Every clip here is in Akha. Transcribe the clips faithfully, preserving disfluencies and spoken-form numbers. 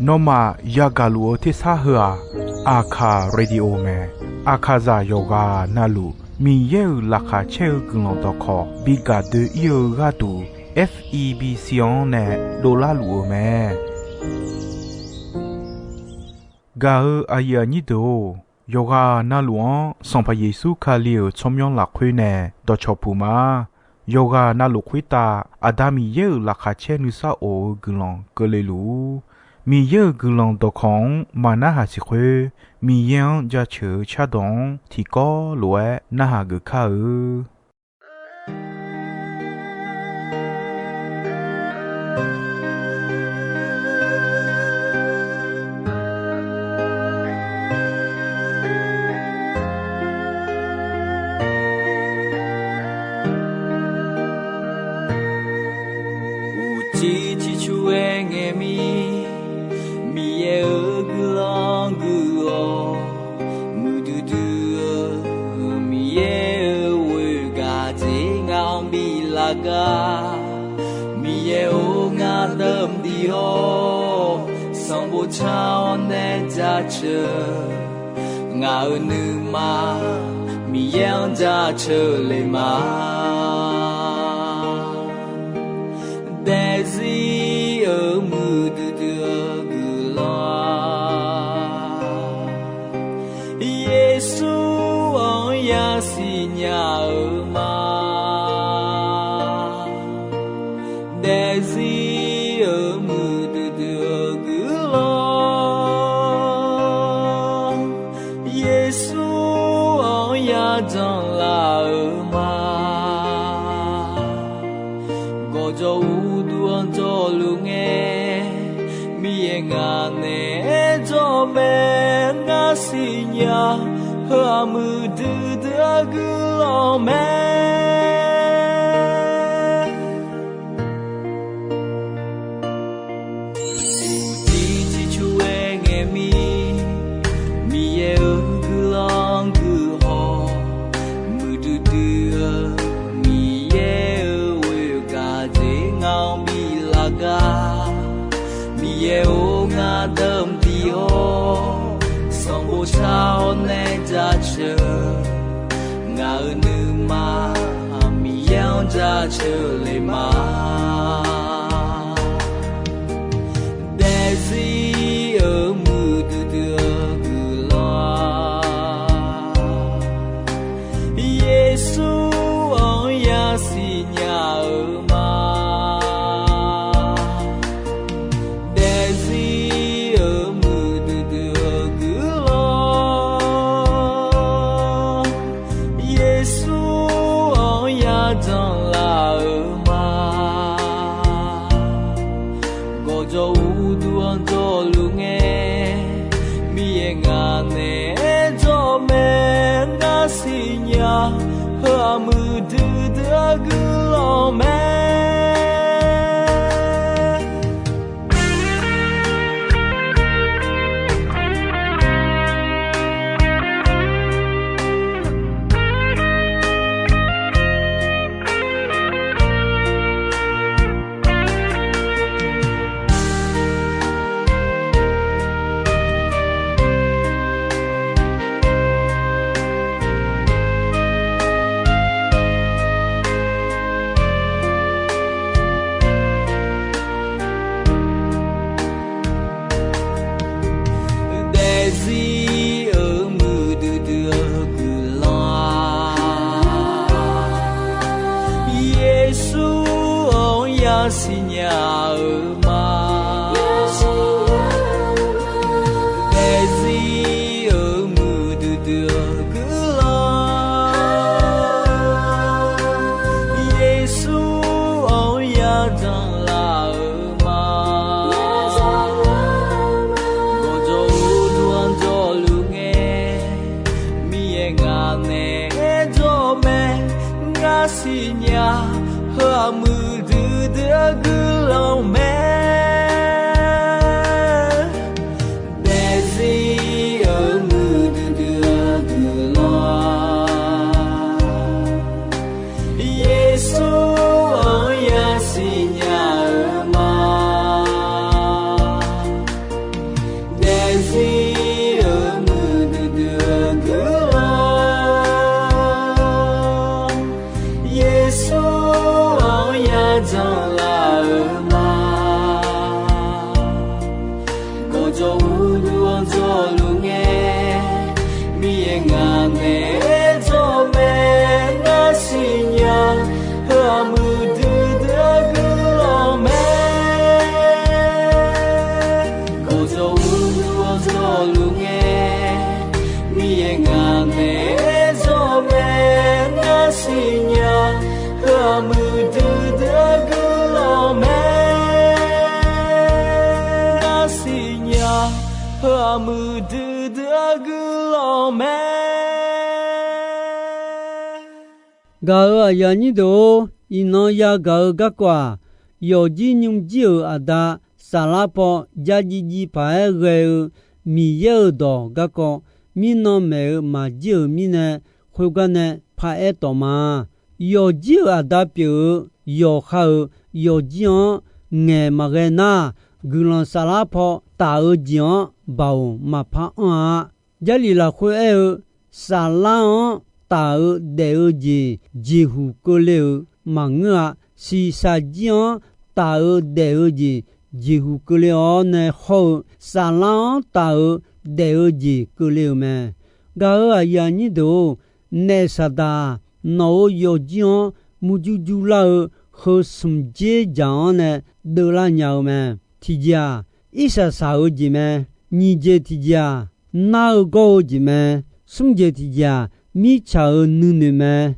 Nawmaf yagaq luf-eu tersar heu-aq, Aqkaq Radio mae. Aqkaqzaq yawqghaq navluf Miqyaer-euq laqkhaq caer-eu guiqlanq dawqkawq bi gaq doe-ir-eu gharduq, F E B C-anr nae dovlar luf-eu mae. Gaq-eu aqyuif aqnyir deuq-or, yawqghaq navluf-anr Sanqpaq Yeqsur Kali-euq tsawrmyanr lafkhoer nae dawqcawq puq ma. Yawqghaq navluf khoertav Aqda Miqyaer-euq laqkhaq caer nuisar of-eu guiqlanq keuvle luf-ur. Miqyaer-euq guiqlanq dawqkawq-anr maq narhaq siq khoer, Miqyaer-anr jaceuq-eu cardawq-anr tiqkawv lof-aer narhaq geuf kar-eu. Uqcif ciqcur-aer ngae mir, Miqyaer-euq guiqlanq guiq-awq. Muiqdui dui-eu Miqyaer-euq ghoegaq dzer ngaq-anr bi laf gar. Miqyaer-or, ngar dawqmaeq dui-awr, sanqbof car-awr nae jaceuq. Ngaq-euq nuima Miqyaer-anr jaceuq le ma. Daefzir-euq muiqdui dui-eu guiqlanq, Yeqsur-anr yasiq nya-eu ma. Daefzir-euq muiqdui dui-eu guiqlanq, Yeqsur-anr yajanq laf-eu ma. Gawqjawq uqduq-anr jawrluf ngae, Miqyaer ngaq naeq-aer jawr mae. Ngar siqnya, heu-aq muiqdui dui-eu guiqlanq mae. Uqcif ciqcur-aer ngae mir, Miqyaer-euq guiqlanq guiq haw. Muiqdui dui-eu Miqyaer-euq ghoegaq dzer ngaq-anr bi laf gar. Miqyaer-or, ngar dawqmaeq dui-awr, sanqbof car-awr nae jaceuq. Ngaq-euq nuima Miqyaer-anr jaceuq le ma. Daefzir-euq muiqdui dui-eu guiqlanq, Yeqsur-anr yasiq nya-eu ma. Daefzir-euq muiqdui dui-eu guiqlanq, Yeqsur-anr yajanq laf-eu ma. Gawqjawq uqduq-anr jawrluf ngae, Miqyaer ngaq naeq-aer jawr mae. Ngar siqnya, heu-aq muiqdui dui-eu guiqlanq mae. Daefzir-euq muiqdui dui-eu guiqlanq, Yeqsur-anr yasiq nya-eu ma. Daefzir-euq muiqdui dui-eu guiqlanq, Yeqsur-anr yajanq laf-eu ma. Gawqjawq uqduq-anr jawrluf ngae, Miqyaer ngaq naeq-aer jawr mae. Ngar siqnya, heu-aq muiqdui dui-eu guiqlanq mae. Daefzir-euq muiqdui dui-eu guiqlanq, Yeqsur-anr yasiq nya muiqdui dui-eu guiqlanq mae. Gaq-euq aqyuif aqnyir deuq-or, iqnan yagaq-eu garkawv-aq, yawqjir nymrjir-euq aqda, saflar paw jar jiv jiv paq-aer ghae-eu Miqyaer-euq dawq garkawv, mirnan maeq-eu maqjir-euq mirnae, khoergar nae paraer tawf ma. Yawqjir-euq aqda pyeuf-eu yawqha-euq yawqjir-anr ngaeq maqghae nar, guiqlanq saflar paw taf-eu jeq-anr baoq maqpar anr-a. Jarlif lafkhoer aer-eu, saflar-anr taf-eu daef-eu jeq jeqhuq keuvle-euq maqngeur-a. Shiqshaq jir-anr taf-eu daef-eu jeq jeqhuq keuvle-awr nae hawr-eu, saflar-anr taf-eu daef-eu jeq keuvle-euq mae. Gaq-euq aqyuif aqnyir deuq-or, naef Saqdaq-aq, nawq-euq yawqjir-anr murjur jurlar-eu heu smq dzer dzaq-anr nae deuvlar nya-eu mae. Tiqjeq-aq, irsaq saq-eu jeq mae. Nyiq jeq tiqjeq-aq, nar-eu gawr-eu jeq mae. Smr jeq tiqjeq-aq, mirtsaq-euq nuinoeq mae.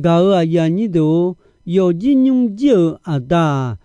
Gaq-euq aqyuif aqnyir deuq-or, yawqjir nymrjir-euq aqda-aq,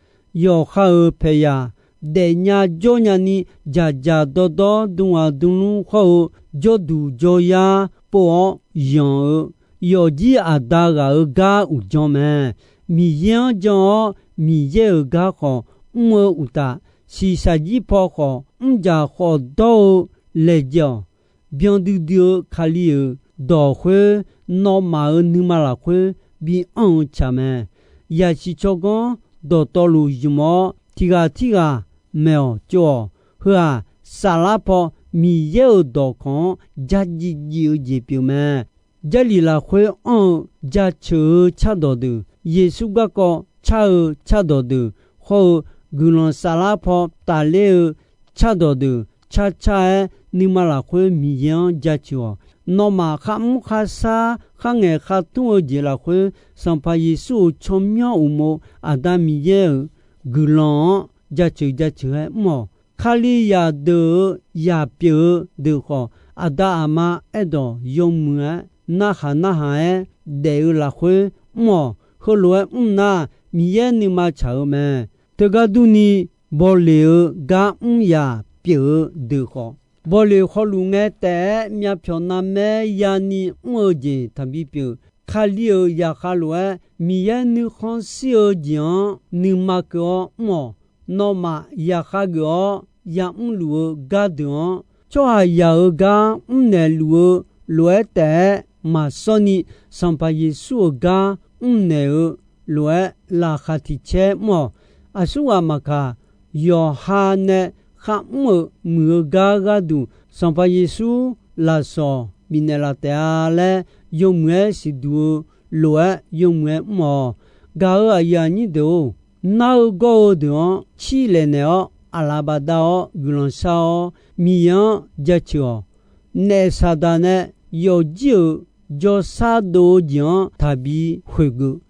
yawqha-euq paeqyaq daefnya jawrnya ni, dzaqdzaq dawrdawr dmghaq dmlmr hawr-eu, jawrduq jawryar pov-awr yanq-eu, yawqjir aqda ghaq-euq gar uqdzan mae. Miqyaer-anr jan-awr, Miqyaer-euq gar khawf mr-eu uqtaf, shiqshaq jir paw khawf mrdzaq khawf dawr-eu laejae-awq. Byan duidui-eu Kali-euq dawq khoer, nawmaf-euq nuima lafkhoer bianr-eu tsaq mae. Yaqsiq tsawrganr dawqtawvluf zmq-awr, tiq ghaq tirghaq maeq-awq tsov-awq. Heu-aq, saflar paw Miqyaer-euq dawqkawq-anr jar jiv jiv-eu jeq pyeuf mae. Jarlif lafkhoer anr-eu jaceuq-eu cardawq deuq, Yeqsur garkawv car-eu cardawq deuq, hawr-eu guiqlanq saflar paw tafler-eu cardawq deuq, carcar-aer nuima lafkhoer Miqyaer-anr jaceuq-awq. Nawmaf kharmr kharshar, kharngaeq khartmr-eu jeq lafkhoer, Sanqpaq Yeqsur-euq tsawrmyanr uqmov Aqda Miqyaer-euq guiqlanq-anr jaceuq jaceuq-aer mr-awq. Kalizaq deuq-euq yaq pyeuf-eu deuq khawf, aqda aqma aerdawq yawmuiq-aer narhaq narhaq-aer daef-eu lafkhoer mr-awq. Heulof-aer mr nar, Miqyaer nuima tsaq-eu mae. Teugar durni, bawleq-eu gar mr yaq pyeuf-eu deuq khawf, bawleq khawluf ngae taef-aer myavpyawq navmaer yani mr-eu jeq taqbi pyeuf. Kali-euq zaqkhav lof-aer Miqyaer nuikhanr shir-eu jeq-anr nuima keuv-awr mr-awq. Nawmaf zaqkhav geuf-awr yamr luf-eu gardeuq-anr, tsawrhaqzaq-euq gar mrnaeq luf-eu lof-aer taef-aer maqsawr ni, Sanqpaq Yeqsur-euq gar mrnaeq-eu lof-aer laqkhaq tiq caer mr-awq. Aqsurghaq maqkaq, yawqha nae kharmr-euq muiq-eu gar gharduq, Sanqpaq Yeqsur lafsawq bifnaeq laf taef-a laer yawmuiq-aer siqduq-eu lof-aer yawmuiq-aer mr-awq. Gaq-euq aqyuif aqnyir deuq-or, nar-eu gawr-eu deuq-anr cirlaeq naeq-awr, aqlaf bafdav-awr guiqlanq shar-awr, Miqyaer-anr jaceuq-awq. Naef Saqdaq nae yawqjir-euq jawrshar dov-eu jeq-anr taqbi khoeqgeuf.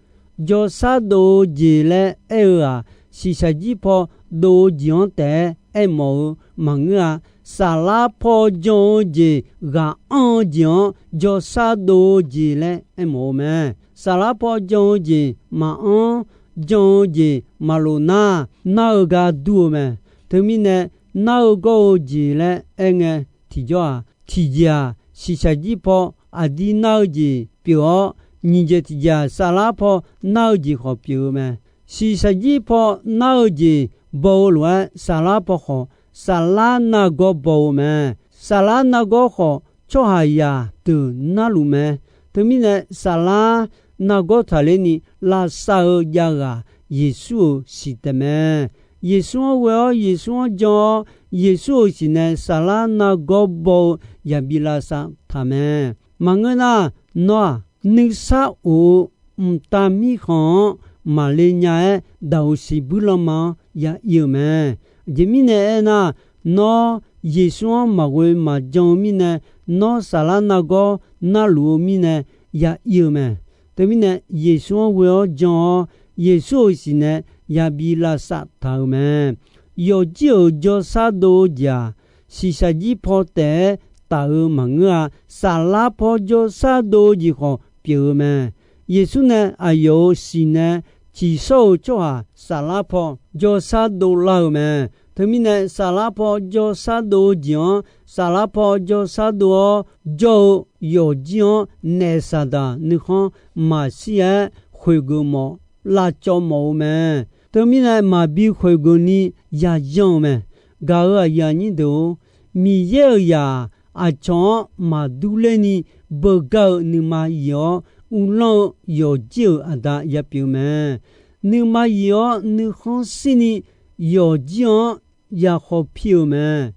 Jawrshar dov-eu jeq laer aer-eu-aq, shiqshaq jir paw dov-eu jeq-anr taef-aer aermawf-eu maqngeur-a. Saflar paw jan-eu jeq ghaq anr-eu jeq-anr jawrshar dov-eu jeq laer aermawf-eu mae. Saflar paw jan-eu jeq maqanr, jan-eu jeq maqlof nar, nar-eu gar dur-eu mae. Teumirnae, nar-eu gawr-eu jeq laer aerngae tiqjawr-aq, tiqjeq-aq, shiqshaq jir paw aqdir nar-eu jeq pyeuf-awr, nyiq jeq tiqjeq-aq, saflar paw nar-eu jeq khawf pyeuf-eu mae. Shiqshaq jir paw nar-eu jeq baw-eu lof-aer, saflar paw khawf saflar nargawr baw-eu mae. Saflar nargawr khawf, tsawrhaqzaq deuq narluf mae. Teumirnae, saflar nargawr taqler ni lavsav-eu javghaq Yeqsur-euq siq taef mae. Yeqsur-anr ghoe-awr, Yeqsur-anr jan-awr, Yeqsur-euq siq nae saflar nargawr baw-eu yabi lavsav taq mae. Maqngeur nar, nawr-aq, nuisar of-eu mqtav mirkhanq-anr maqle nya-aer, daqoq siqbuir lanma-anr ya ir-eu mae. Aqjeq mirnae aernar, nawr Yeqsur-anr maqghoe maqjan-eu mirnae, nawr saflar nargawr narluf-eu mirnae ya ir-eu mae. Teumirnae, Yeqsur-anr ghoe-awr jan-awr, Yeqsur-euq siq nae yabi lavsav taq-euq mae. Yawqjir-euq jawrshar dov-eu jeq-aq, shiqshaq jir paw taef-aer taf-eu maqngeur-a. Saflar paw jawrshar dov-eu jeq khawf pyeuf-eu mae. Yeqsur nae aqyawf-euq siq nae ciqshawr-eu tsawrhaq saflar paw jawrshar dovlar-eu mae. Teumirnae, saflar paw jawrshar dov-eu jeq-anr, saflar paw jawrshar dov-awr jawr-eu yawqjir-anr naef Saqdaq nuikhanr maqshir-aer khoeqgeuf mawf, lavcawv mawf-eu mae. Teumirnae, maqbi khoeqgeuf ni yayan-euq mae. Gaq-euq aqyuif aqnyir deuq-or, Miqyaer-euq zaq aqcawq-anr maqdur ler ni beugar-eu nuima yif-awr, uvlanr-eu yawqjir-euq aqda yapyeuf-eu mae. Nuima yif-awr nuikhanr shir ni yawqjir-anr yakhawf pir-euq mae.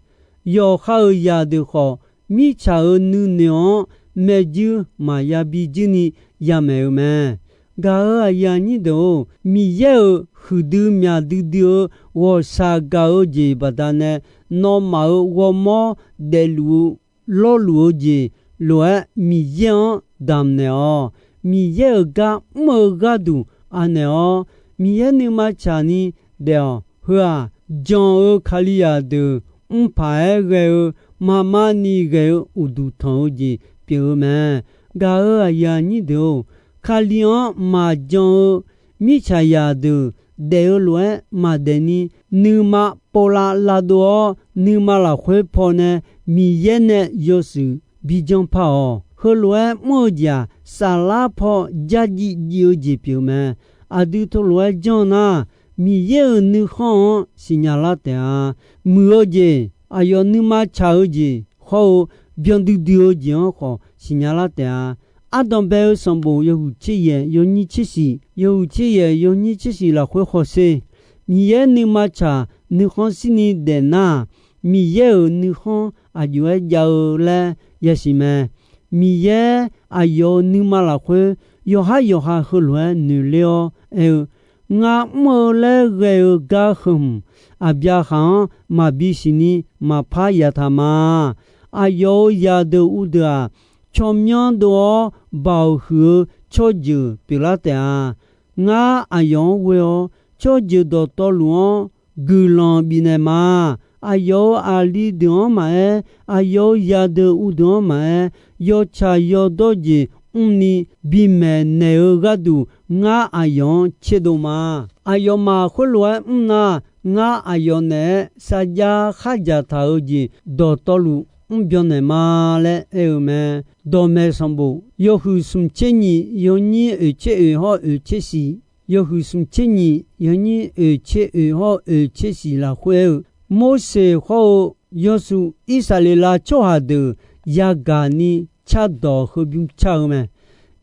Yawqha-euq zaqdeuq khawf, mirtsaq-euq nuinoeq-anr maerjuir maqya bi juir ni yamaeq-eu mae. Gaq-euq aqyuif aqnyir deuq-or, Miqyaer-euq huiqdui myaq duidui-eu ghawqshaq gaq-eu jeq baqdanae, nawmaf-euq ghawrmawr daefluf-eu lawrluf-eu jeq lof-aer Miqyaer-anr damqnaeq-awq. Miqyaer-euq gar mr-eu gharduq anaeq-awr, Miqyaer nuima tsaq ni daef-awq. Heu-aq, jan-eu Kalizaq deuq mrpaq-aer ghae-eu maqma ni ghae-eu uqduq tanq-eu jeq pyeuf-eu mae. Gaq-euq aqyuif aqnyir deuq-or, Kali-anr maqjan-eu mirtsaqzaq deuq daef-eu lof-aer maqdaef ni, nuima povlav lavdov-awr, nuima lafkhoer pawnae Miqyaer nae yawshuif bijanr par-awq. Heulof-aer mr-eu jeq-aq, saflar paw jarjiv jiv-eu jeq pyeuf mae. Aqdui teulof-aer janr nar, Miqyaer-euq nuikhanr-anr siqnya lar taef-a. Muiq-eu jeq, aqyawf nuima tsaq-eu jeq hawr-eu, byan duidui-eu jeq-anr khawf siqnya lar taef-a. Ardanq bae-eu sanqbof yawhuiq tser yaeq yawnyir tser shiq, yawhuiq tser yaeq yawnyir tser shiq lafkhoer hawsher. Miqyaer nuima tsaq nuikhanr shir ni daef nar, Miqyaer-euq nuikhanr aqjox-aer jav-eu laer yasiq mae. Miqyaer aqyawf-euq nuima lafkhoer yawqhar yawqha heulof-aer noeqler-awr aer-eu, Ngar mr-eu laer ghae-eu gar heu hmq, Aqbyaqhaq-anr maqbi siqni maqpar yataq ma. Aqyawf-euq zaqdeuq uvdeuq-aq, tsawrmyanr dov-awr baoq huiq-eu tsawrjeuq pyeuflar taef-a. Ngar aqyawf-anr ghoe-awr, tsawrjeuq dawqtawvluf-anr guiqlanq bifnaeq ma. Aqyawf-euq aqli deuq-anr maqaer, aqyawf-euq zaqdeuq uvdeuq-anr maqaer, yawtsaq yawdawr jeq mrni bimaeq naeq-eu gharduq, ngar aqyawf-anr tserdov ma. Aqyawfmaf khoerlof-aer mr nar, ngar aqyawf naeq-aer sarjax khardzaq taq-eu jeq dawqtawvluf mrbyan naeq ma laer aer-eu mae. Dawqmaeq sanqbof yawhuiq smq tser nyiq yawnyir oeq tser oeq hawr oeq tser shiq, yawhuiq smq tser nyiq yawnyir oeq tser oeq hawr oeq tser shiq lafkhoer aer-eu, Morseq hawr-eu yawshuif Irsaqleqlav tsawrhaq deuq yagaq ni cardawq heubymr car-eu mae.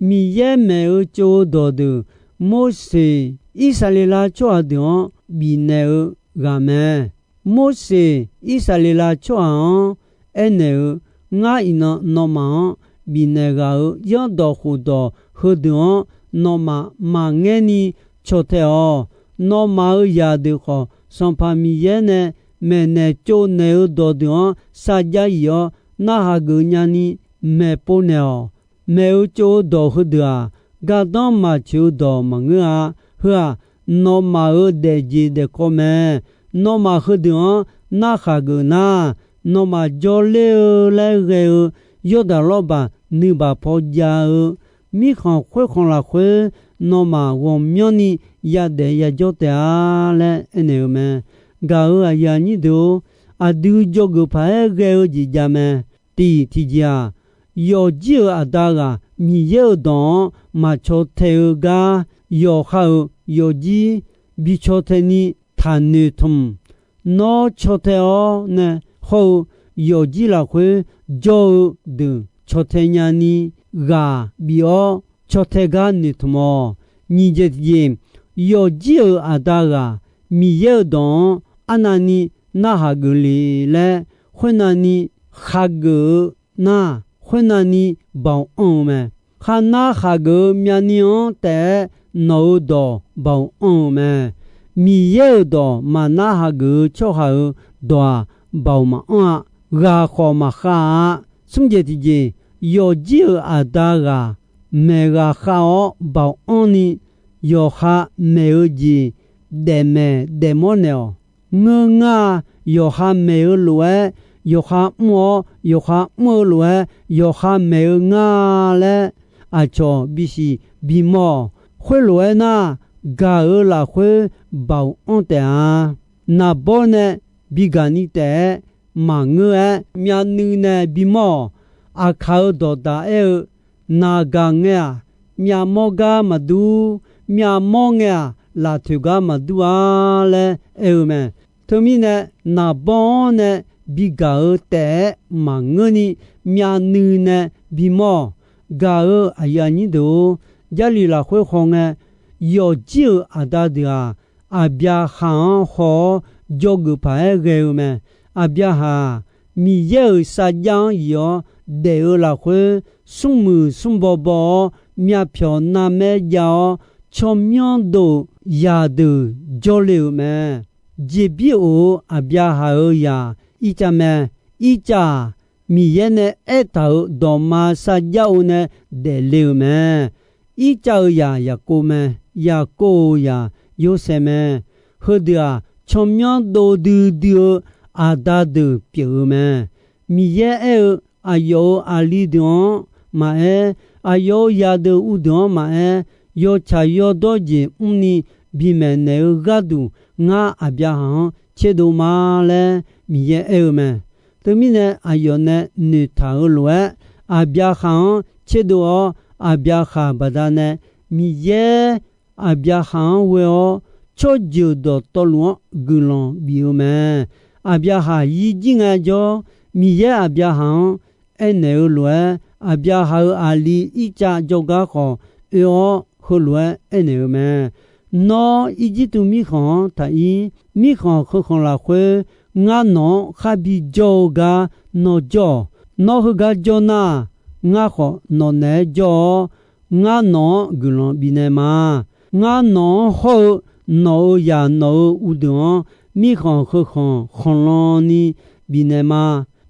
Miqyaer maeq-eu tsov-eu dawqdeuq, Morseq Irsaqleqlav tsawrhaq deuq-anr bifnaeq-eu ghaq mae. Morseq Irsaqleqlav tsawrhaq-anr aernaeq-eu, Ngar iqnan nawmaf-anr bifnaeq ghaq-euq zanrdawq khofdawq heudeuq-anr nawmaf maqngaer ni caw tae-awq. Nawmaf-euq zaqdeuq khawf, Sanqpaq Miqyaer nae maeqnaeq tsovnaeq-eu dawqdeuq-anr sarjax yif-awr narhaq geuf nyani maeqpov naeq-awq. Maeq-eu tsov-eu dawq heudeuq-aq, gardanr maqtsoeq-eu dawq maqngeur-a. Heu-aq, nawmaf-euq daefjeq daefkawv mae. Nawmaf heudeuq-anr narhaq geuf nar, nawmaf jawrler-eu laer ghae-eu Yawrdaq lawrbaq nuibaq paw jav-eu mirkhanq khoerkhanq lafkhoer, nawmaf ghawqmyanrni yadaef yajawr taef-a laer aernaeq-eu mae. Gaq-euq aqyuif aqnyir deuq-or, aqdui dzawgeuf paq-aer ghae-eu jeq jav mae. Tiq tiqjeq-aq, yawfjir-euq aqda ghaq Miqyaer-euq dawq-anr maqcaw tae-eu gar, yawqha-euq yawfjir bi caw tae ni taqnoeq tmq. Nawr caw tae-awr nae hawr-eu yawfjir lafkhoer jawr-eu deuq caw tae nyani ghaq bif-awr caw tae gar noeqtmq-awq. Nyiq jeq tiqjeq, yawfjir-euq aqda ghaq Miqyaer-euq dawq-anr arnavni narhaq geuf le laer khoernavni hageuf-eu nar, khoernavni baoq anr-eu mae. Khar narhaq geuf-eu myavni-anr taef-aer nawq-euq dawq baoq anr-eu mae. Miqyaer-euq dawq maqnar hageuf-eu tsawrhaq-euq dawq-aq, baoq maqanr-a. Ghaq khawf maqkhav-a. Smr jeq tiqjeq, yawfjir-euq aqda ghaq maeq ghaq khav-awr baoq anrni, yawqha maeq-eu jeq daefmaeq daefmawr naeq-awq. Ngeur ngar-a. Yawqha maeq-eu lof-aer yawqha mr-awr, yawqha mr-eu lof-aer yawqha maeq-eu ngar laer aqcawq bisiq bimawr-awq. Khoerlof-aer nar, gaq-euq lafkhoer baoq anr taef-a. Naqbawr nae bi gaqni taef-aer maqngeur-aer, myavnuiv nae bimawr-awq. Aqkaq-euq dawqdaq aer-eu, Naqgaq ngae-aq, myavmawr gar maqdur, myavmawr ngae-aq, laftoeq gar maqdur-a laer aer-eu mae. Teumirnae, naqbawr-anr nae bi gaq-eu taef-aer maqngeurni, myavnuiv nae bimawr-awq. Gaq-eu aqyuif aqnyir deuq-or, Jarlif lafkhoer hawngae, yawqjir-euq aqda deuq-aq, Aqbyaqhaq-anr haw-awr jawrgeuf paq-aer ghae-eu mae. Aqbyaqhaq-aq, Miqyaer-euq sarjax-anr yif-awr daef-eu lafkhoer, smrmuiq smrbaw baw-awr, myavpyawq narmaer jav-awr, tsawrmyanr dov-euq zaqdeuq jawrle-euq mae. Jeqbir of-eu Aqbyaqhaq-euq zaq Irtsav mae. Irtsav-aq, Miqyaer nae aertaq-euq dawqma sarjax-eu nae daefle-euq mae. Irtsav-euq zaq Yaqkov mae. Yaqkov-euq zaq Yorsaev mae. Heudeuq-aq, tsawrmyanr dov duidui-eu aqda deuq pyeuf-eu mae. Miqyaer aer-eu, Aqyawf-euq aqli deuq-anr maqaer, aqyawf-euq zaqdeuq uvdeuq-anr maqaer, yawtsaq yawdawr jeq mrni bimaeq naeq-eu gharduq, ngar Aqbyaqhaq-anr tserdov ma laer Miqyaer aer-eu mae. Teumirnae, aqyawf nae noeqtaq-euq lof-aer, Aqbyaqhaq-anr tserdov-awr, Aqbyaqhaq baqdanae Miqyaer Aqbyaqhaq-anr ghoe-awr, tsawrjeuq dawqtawvluf-anr guiqlanq bif-eu mae. Aqbyaqhaq yir jir ngaejawr, Miqyaer Aqbyaqhaq-anr aernaeq-eu lof-aer, Aqbyaqhaq-euq aqli Irtsav jawrgar khawf oe-awr, heulof-aer aernaeq-eu mae. Nawr, Irjirtuv mirkhanq-anr taq ir. Mirkhanq heukhanq lafkhoer, ngar nawq-anr khar bijawr-eu gar nawr jawr-awq. Nawr heugar jawr nar, ngar khawf nawq naeq-aer jawr-awr, ngar nawq-anr guiqlanq bifnaeq ma. Ngar nawq-anr hawr-eu nawq-euq zaq nawq-euq uvdeuq-anr, mirkhanq heukhanq khanqlan ni bifnaeq ma.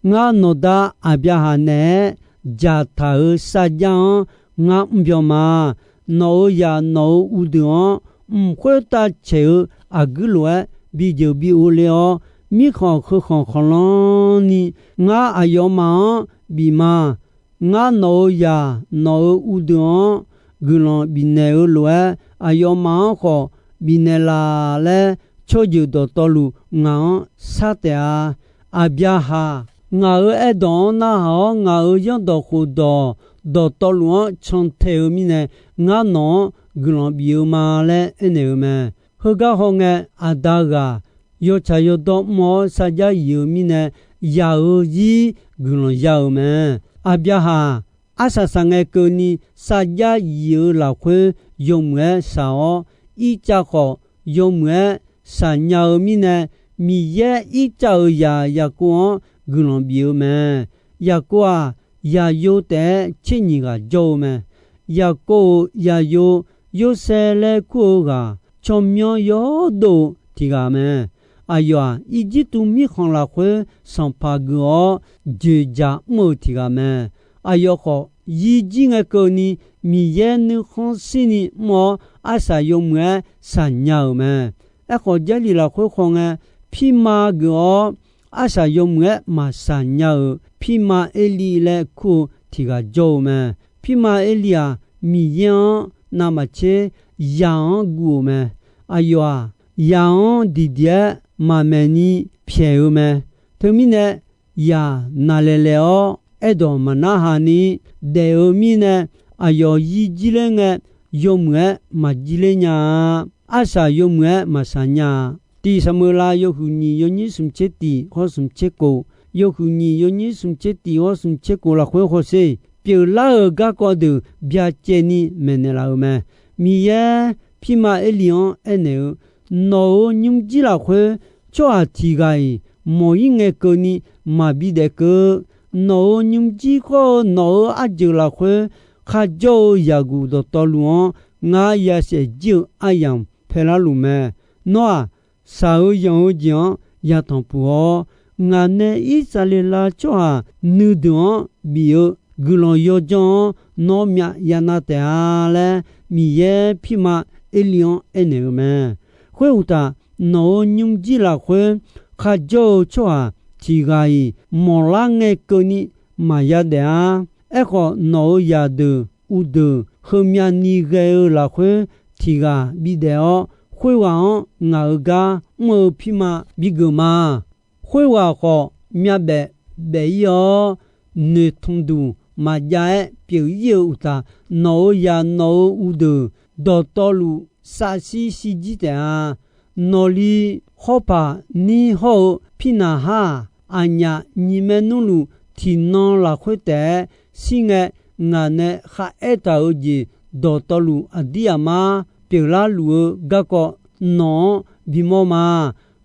Ngar nawqda Aqbyaqhaq naeq-aer dzaqtaq-euq sarjax-anr ngar mrbyan ma. Nawq-euq zaq nawq-euq uvdeuq-anr, mq khoertav caeq-eu aqguir lof-aer bijeuq bi ov le-awr, mirkhanq heukhanq khanqlan ni ngar aqyawfmaf-anr bif ma. Ngar nawq-euq zaq nawq-euq uvdeuq-anr guiqlanq bifnaeq-eu lof-aer, aqyawfmaf-anr khawf bifnaeq laf laer, tsawrjeuq dawqtawvluf ngaq-anr shar taef-a. Aqbyaqhaq, ngaq-euq aerdawq-anr narhaq-awr, ngaq-euq zanrdawq khofdawq dawqtawvluf-anr cantae-eu mirnae, ngar nawq-anr guiqlanq bif-eu ma laer aernaeq-eu mae. Heugar hawngae, aqda ghaq yawtsaq yawdawr mr-awr sarjax yif-eu mirnae, yaq-euq zir guiqlanq ya-euq mae. Aqbyaqhaq, arsaq saqngae keuvni sarjax yif-eu lafkhoer yawmuiq-aer shaq-awr, Irtsav khawf yawmuiq-aer shaq nya-eu mirnae, Miqyaer Irtsav-euq zaq Yaqkov-anr guiqlanq bif-eu mae. Yaqkov-aq, zaqyo taef-aer tser nyiq ghaq jawr-eu mae. Yaqkov-euq zaqyo Yorsaev laer kur-eu ghaq, tsawrmyanr yawdov-eu tiq ghaq mae. Aqyawf-aq, Irjirtuv mirkhanq lafkhoer sanqpaq geuf-awr, dzoeqdzaq mr-eu tiq ghaq mae. Aqyawf khawf, yir jir ngae keuvni Miqyaer nuikhanr shirni mr-awr, arsaq yawmuiq-aer shaq nya-euq mae. Aerkhawf, Jarlif lafkhoer khawngae, pirma geuf-awr, arsaq yawmuiq-aer maqshaq nya-euq pirma Erli laer kur-eu tiq ghaq jawr-eu mae. Pirma Erli-aq, Miqyaer-anr navmaqtser zaq-anr guv-euq mae. Aqyawf-aq, zaq-anr diqdiq-aer maqmaeq ni pyaeq-eu mae. Teumirnae, zaq naqlaeq laeq-awr aerdawq maqnarhaq ni daef-eu mirnae, aqyawf yir jirler ngae, yawmuiq-aer maqjirler nya-a. Arsaq yawmuiq-aer maqshaq nya-a. Tiq Saqmeuqlav yawhuiq nyiq yawnyir smq tser tiq hawr smq tser kof, yawhuiq nyiq yawnyir smq tser tiq hawr smq tser kof lafkhoer hawsher, pyeuflar-euq garkawv deuq byacaevni maeqnaeq laf-euq mae. Miqyaer pirma Erli-anr aernaeq-eu, Nawq-euq nymrjir lafkhoer tsawrhaq tiq ghaq-iq mawq-ir ngae keuvni maqbi daef keuv. Nawq-euq nymrjir khawr-eu nawq-euq arjeuq lafkhoer kharjawr-eu yaqguq dawqtawvluf-anr ngar ya saef jir-eu aryamq paelar luf mae. Nawr-aq, shaq-eu yanq-eu jeq-anr yatanq puq-awr, ngaq nae Irsaqleqlav tsawrhaq nuideuq-anr bif-eu guiqlanq yawdzanr-anr nawr myav ya nav taef-a laer, Miqyaer pirma Erli-anr aernaeq-eu mae. Khoeruqtaf, nawq-euq nymrjir lafkhoer kharjawr-eu tsawrhaq tiq ghaq-iq mawqlar ngae keuvni maqya daef-ar. Aerkhawf, nawq-euq zaqdeuq uvdeuq heumyav ni ghae-eu lafkhoer tiq ghaq bidaef-awr, khoerghaq-anr ngaq-euq gar mr-eu pirma bigeuf ma. Khoerghaq khawf, myavbaef baef-ir-awr, noeqtmq duq maqjav-aer pyeuf-ir-eu uqtaf, nawq-euq zaq nawq-euq uqdeuq dawqtawvluf savshir shirjir taef-a. Nawqli hawrpaq nir hawr-eu Pirnaqhar-aq, aqnyaf nyiq maernmrluf tiqnan lafkhoer taef-aer shir ngae, ngaq nae kharaer taq-euq jeq dawqtawvluf aqdir aqmar pyeuflar luf-eu garkawv nawq-anr bimawr ma.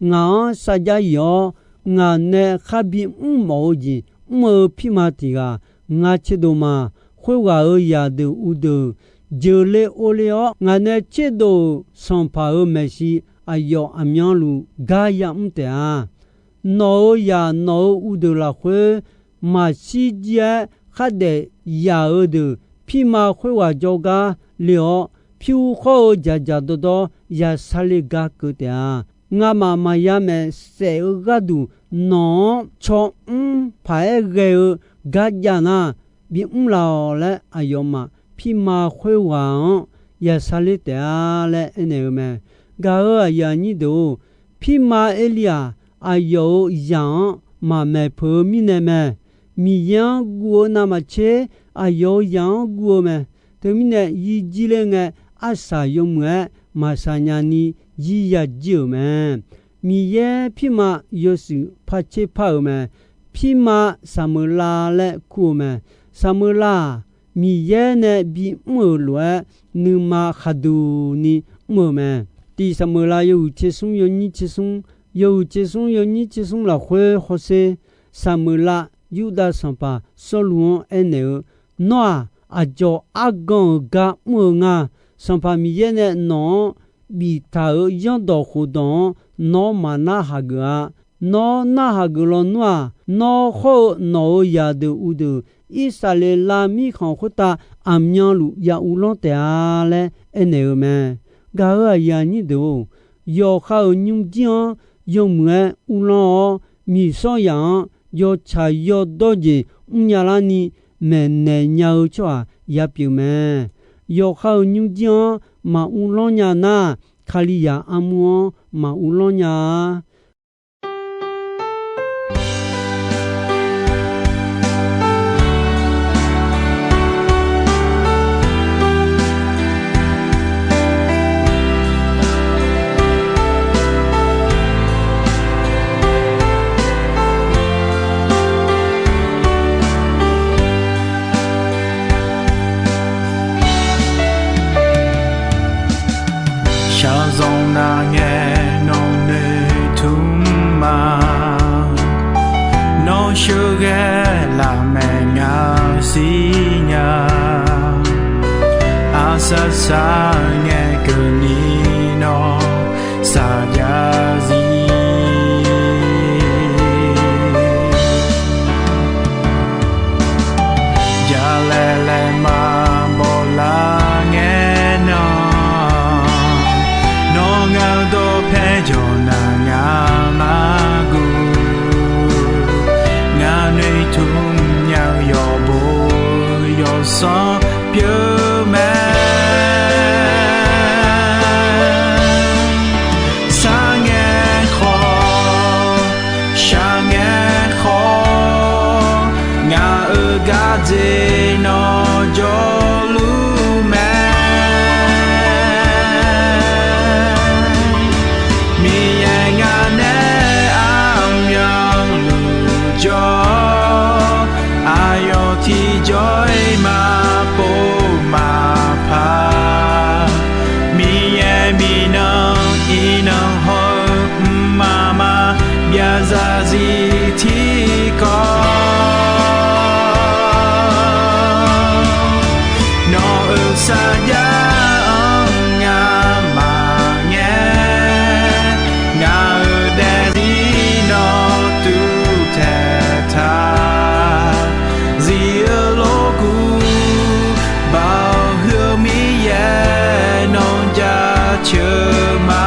Ngaq-anr sarjax yif-awr, ngaq nae kharbi mrmawf-eu jeq mr-eu pirma tiq ghaq ngar tserdov ma. Khoerghaq-euq zaqdeuq uqdeuq jeuqle orle-awr, ngaq nae tserdov-euq sanqpaq-euq maeqshi aqyawf aqmyanluf gar yamr taef-a. Nawq-euq zaq nawq-euq uqdeuq lafkhoer maqshir jir-aer khardaef yaf-eu deuq, pirma khoerghaq jawrgar le-awr, pyur khawr-eu dzaqdzaq dawrdawr yasar le gar keuv taef-a. Ngamaf maqya maeqsaef-eu gharduq nawq-anr tsawrmr paq-aer ghae-eu gar jav nar, bimr laf-awq laer aqyawfmaf pirma khoerghaq-anr yasar ler taef-a laer aernaeq-eu mae. Gaq-euq aqyuif aqnyir deuq-or, pirma Erliraq aqyawf-euq zaq-anr maqmaeq peuq-eu mirnae mae. Miqyaer-anr guv-eu navmaqtser aqyawf-euq zaq-anr guv-eu mae. Teumirnae yir jir ler ngae, arsaq yawmuiq-aer maqsaq nya ni yir ya jir-euq mae. Miqyaer pirma yawshuif par tser par-euq mae. Pirma Saqmeuqlav laer kur-eu mae. Saqmeuqlav-aq, Miqyaer nae bimr-euq lof-aer nuima khaqduq ni mr-eu mae. Tiq Saqmeuqlav yawhuiq tser smr yawnyir tser smr, yawhuiq tser smr yawnyir tser smr lafkhoer hawsher, Saqmeuqlav Yurdav sanqpaq Sawrluv-anr aernaeq-eu, Nawr-aq, aqdzawq argan-euq gar mr-eu nga. Sanqpaq Miqyaer nae nawq-anr biftaq-euq zanrdawq khofdawq-anr nawr maqnar hageuf-a. Nawr narhaq geuf lawnmr-aq, nawr hawr-eu nawq-euq zaqdeuq uqdeuq, Irsaqleqlav mirkhanq khoertav aqmyanluf ya uvlanr taef-a laer aernaeq-eu mae. Gaq-euq aqyuif aqnyir deuq-or, yawqha-euq nymrjir-anr yawmuiq-aer uvlanr-awr, miqsawr yaf-anr yawtsaq yawdawr jeq mrnya larni maeqnaeq nya-eu tsawrhaq ya pyeuf mae. Yawqha-euq nymrjir-anr maq uvlanr nya nar, Kalizaq armur-anr maq uvlanr nya-a. Shaqzanq nar ngae nawq noeqtmq ma. Nawr sheuqghae laf maeq ngaq siqnya. Aqsar sar ngae keuvni nawr saqjav zir. Jalaeq laeqma bawlar ngae nan, nawr ngaq dawqpae jawq nar ngaq maqguv. Ngaq noeqtmq nya-eu yawqbo yawsanr pyeuf mae. Sar ngae khawf, shaq ngae khawf, ngaq-euq gardzer nawr jawrluf mae. Miqyaer ngaq nae aqmyanluf jawr, aqyawf tiqjawr-iq maqpov maqpar. Miqyaer miqnan iqnan haw-eu mqmaq maqbyav zarzir tiqkawv. Nawq-euq sarjax-anr ngamaf ngae, ngaq-euq daefzir nawr tuvtaeq taq. Zif-eu lorkuv baoq huiq-eu Miqyaer nawr jaceuq ma.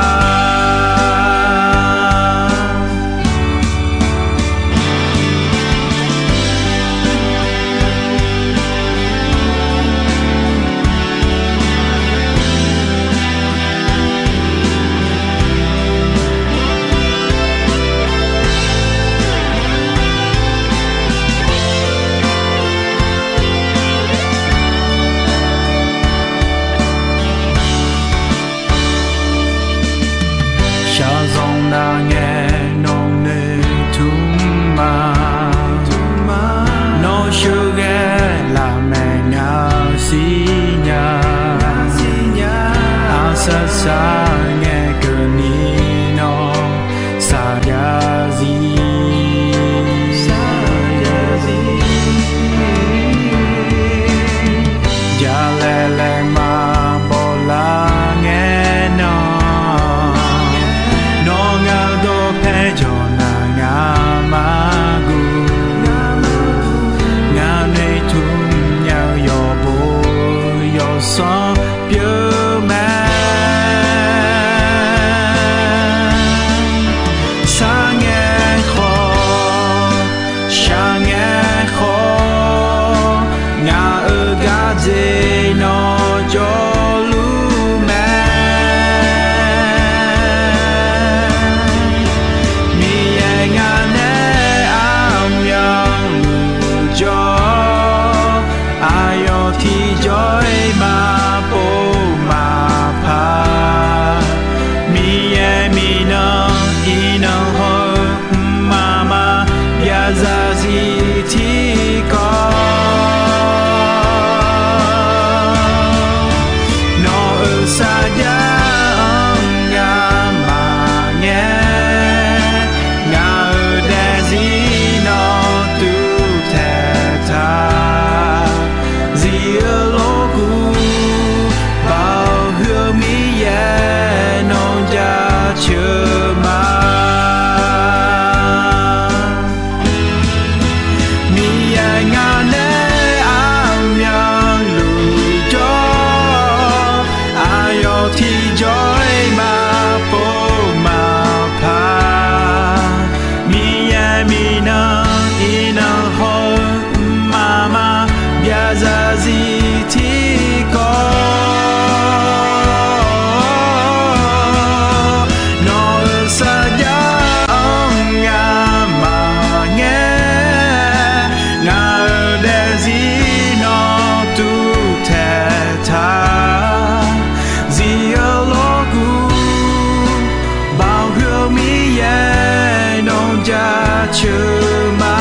jaceuq ma.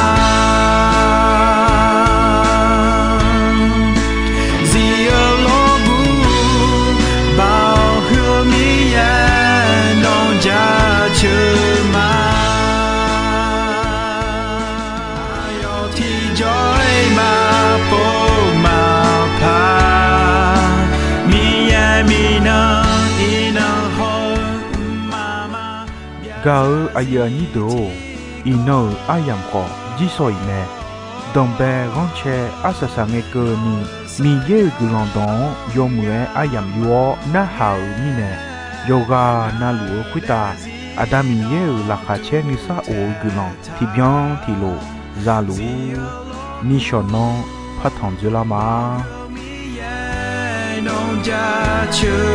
Zif-eu lawrbuq baoq huiq-eu Miqyaer nawr jaceuq ma. Aqyawf tiqjawr-iq maqpov maqpaq, Miqyaer minav iqnan haw-eu mqmaq ma. Gaq-eu aqyuif aqnyir deuq-or, iqnan-euq aryamq khawf jirsawq iq mae. Danqbae ghanrcae arsaq saqngae keuvni, Miqyaer-euq guiqlanq dawq-anr yawmuiq-aer aryamq yur-awr narhaq-euq mirnae, yawqghaq navluf-eu khoertav Aqda Miqyaer-euq laqkhaq caer nuisar of-eu guiqlanq tiqbyan tiqlof za luf-ur. Nishawq nanr partanq dzoerlar ma. Miqyaer nawr jaceuq